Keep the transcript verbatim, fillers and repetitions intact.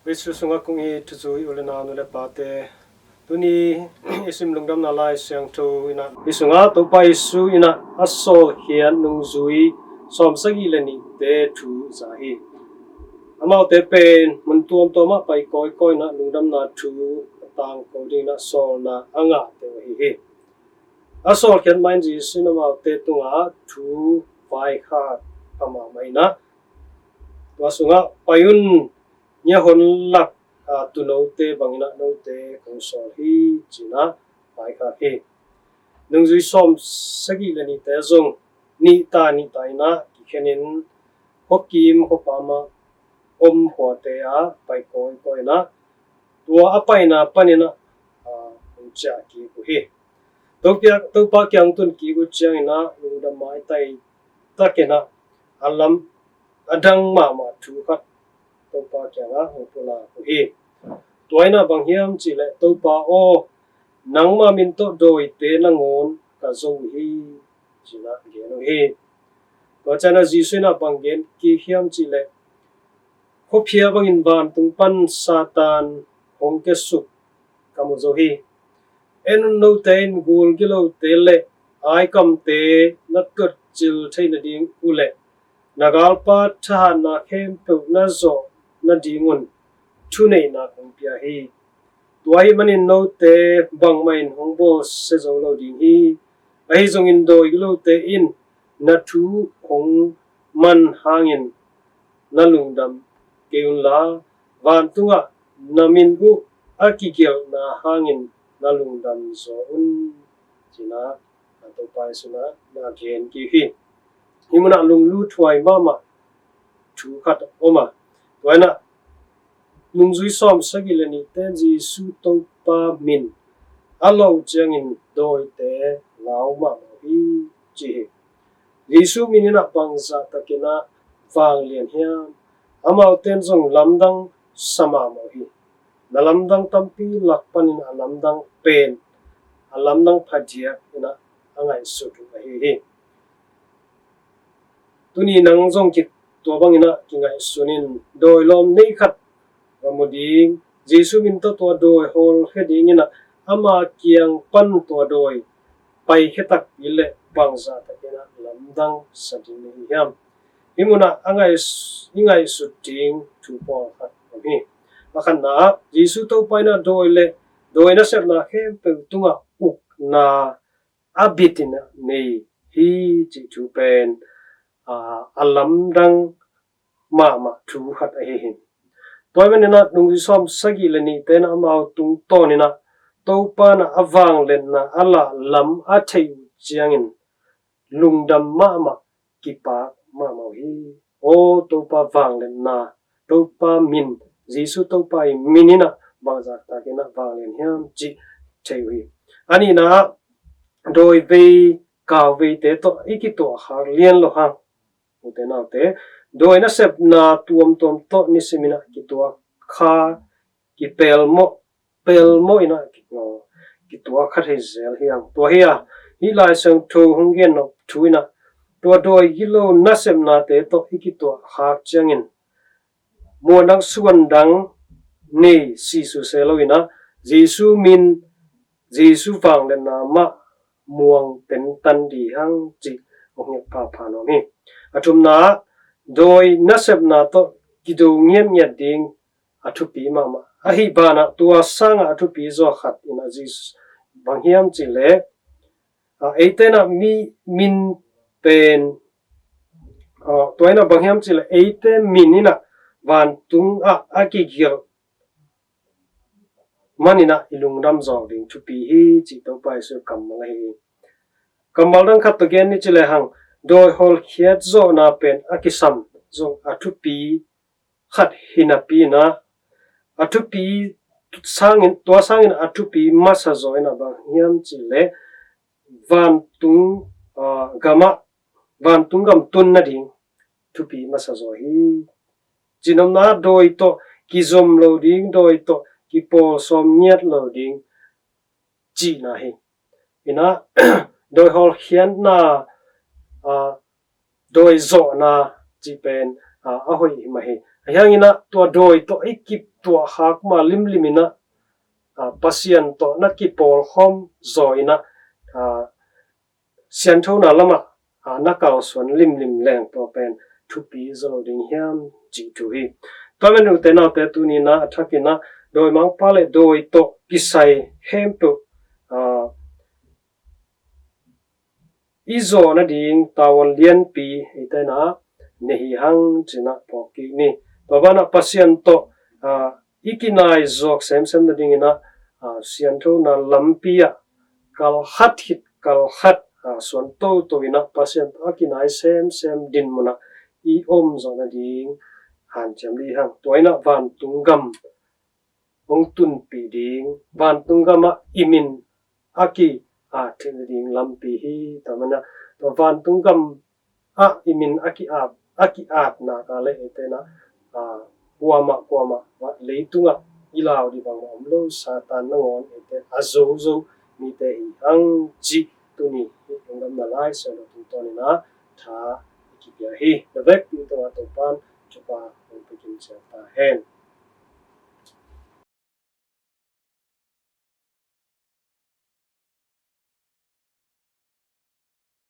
Jesu sungah kong it thuzui u le nau, nu le pate, tuni i sim Lungdamna Lai Siangtho in ah, i sungah Topa Jesu in ah a sawlkhiat nungzui sawmsagih le nihte thu za hi. Amaute pen mun tuamtuam ah pai kawikawi in ah lungdamna thu a tangko dingin ah sawlna a ngahte uh ahi hi. A sawlkhiat mah in Jesu in amaute tungah thu vaikhak mahmah in ah, tua sungah, "Pai un, nia hon lak a tuunote bangin ah note kong sawl hi," ci-in ah vaikhak hi. Nungzui sawmsagih le nihte zong nihta nihta in ah kikhenin khuakim khuapam ah om khuate ah pai kawikawi in ah, tua a paina panin ah, aa, hong ciah kik uh hi. Topa, Topa kiang tun kik uh ciangin ah lungdam maitai takin ah a lam a dang mahmah thu khat Topa kiangah hong pulak uh hi. Tua in ah bang hiam cih leh, "Topa aw, nangma min tawh dawite nangawn ka zo uh hi," ci-in ah gen uh hi. Tua ciangin ah Jesu in ah bang gen kik hiam cih leh, "Khuaphia bangin vantung pan Satan hong kiasuk ka mu zo hi. En un, note in gul gilote le aikamte na tuatcil thei nading uh leh na galpa thahatna khempeuh na zawh nadingun thuneihna kong pia hi. Tua ahih manin note bangmah in hong bawlsia zo lo ding hi. Ahi zongin dawi gilote in na thu hong man hangin na lungdam kei unla, vantungah na min uh a kigelhna hangin na lungdam zaw un," ci-in ah Topa Jesu in ah na gen kik hi. Hih munah lungluthuai mahmah thu khat om a, tua in ah nungzui sawmsagih le nihte Jesu Topa min a loh ciangin dawite lau mahmah uh hi, ci hi. Jesu min in ah bangzah takin ah vanglian hiam? Amaute in zong lamdang sa mahmah uh hi. Na lamdang tampi lak panin a lamdang pen, a lamdang phadiak in ah a ngaihsut uh ahi hi. Tuni nang zong ki, tua bangin ah kingaihsun in, dawi lawm nei khat va mu ding, Jesu min tawh tua dawi hawlkhia dingin ah ama kiang pan tua dawi paikhia takpi leh bangzah takin ah lamdang sa ding na hi hiam? Hih munah a ngaih, i ngaihsut ding thu pawlkhat om hi. A khatna ah, Jesu Topa in ah dawi le dawi nasepna khempeuh tungah ukna a bitin ah nei hi cih thu pen, aa, a lamdang mahmah thu khat ahi hi. Tua ahih manin ah nungzui sawmsagih le nihte in ah amau tungtawn in ah Topa in ah a vangliatna a lah lam a theih uh ciangin lungdam mahmah, kipak mahmah uh hi. Aw, Topa vangliatna, Topa min, Jesu Topa ii min in ah bangzah takin ah vanglian hiam cih thei uh hi. A nihna ah, dawi vei, kau veite tawh i kituah khak lian lo hang, ute naute, dawi nasepna tuamtuam tawh nisimin ah kituak kha, kipelmawh, pelmawh in ah ki, kituak kha thei zel hi hang. Tua hi a, hih Lai Siangtho hong gen nop thu in ah, tua dawi gilo nasepnate tawh i kituah khak ciangin muan dang suan dang nei sisusia lo in ah, Jesu min, Jesu vangliatna mah muang tentan dih hang cih hong hilh phapha nuam hi. A thumna ah, dawi nasepna tawh kido ngiatngiat ding a thupi mahmah. Ahi banah tua sangah a thupi zaw khat in ah Jesu bang hiam cih leh, a, eite in ah mi min pen, a, tua in ah bang hiam cih leh eite min in ah vantung ah a kigelh manin ah i lungdam zawk ding thupi hi cih Topa Jesu kammal ahi hi. Kammal dang khat tawh gen ni ci lehang, dawi hawlkhiat zawhna pen a kisam zong a thupi khat hi napi in ah, a thupi sangin, tua sangin a thupi masa zaw in ah bang hiam cih leh vantung, aa, gamah, vantung gam tun nading thupi masa zaw hi. Cihnopna ah dawi tawh kizom lo ding, dawi tawh kipawlsawm ngiat lo ding cihna hi. In ah, dawi hawlkhiatna, aa, dawi zawhna cih pen, aa, a hoih hi mah hi. Ahi hangin ah tua dawi tawh i ki, tuahkhak ma limlim in ah, ah, Pasian tawh na kipawlkhawm zaw in ah, ah, sianthona lamah, ah, na kalsuan limlim leng tua pen thupi zaw lo ding hiam cih thu hi. Tua manin ute naute tuni in ah a thak in ah dawimangpa le dawi tawh kisai khempeuh, ah, i zawh nading tavuan lianpi eite in ah nei hi hang ci-in ah phawk kik ni. Tua banah Pasian tawh, ah, i kinai zawk semsem nading in ah, ah, sianthona lampi ah kal khat khit kal khat, ah, suan toto in ah Pasian tawh a kinai semsem dinmun ah i om zawh nading hanciam dih hang. Tua in ah vantung gam hong tunpih ding, vantung gam ah i min a ki-at theih nading lampi hi. Tua manin ah tua vantung gam ah i min a ki-at, a ki-at nak leh eite in ah, ah, kuamah kuamah leitungah i lau ding bangmah om lo, Satan nangawn eite a zozo mite hi hang cih tuni hih lungdamna Lai Siangtho tungtawn in ah tha i kipia hi. Na vekpi tungah Topa'n thupha hong pia kim ciat ta hen.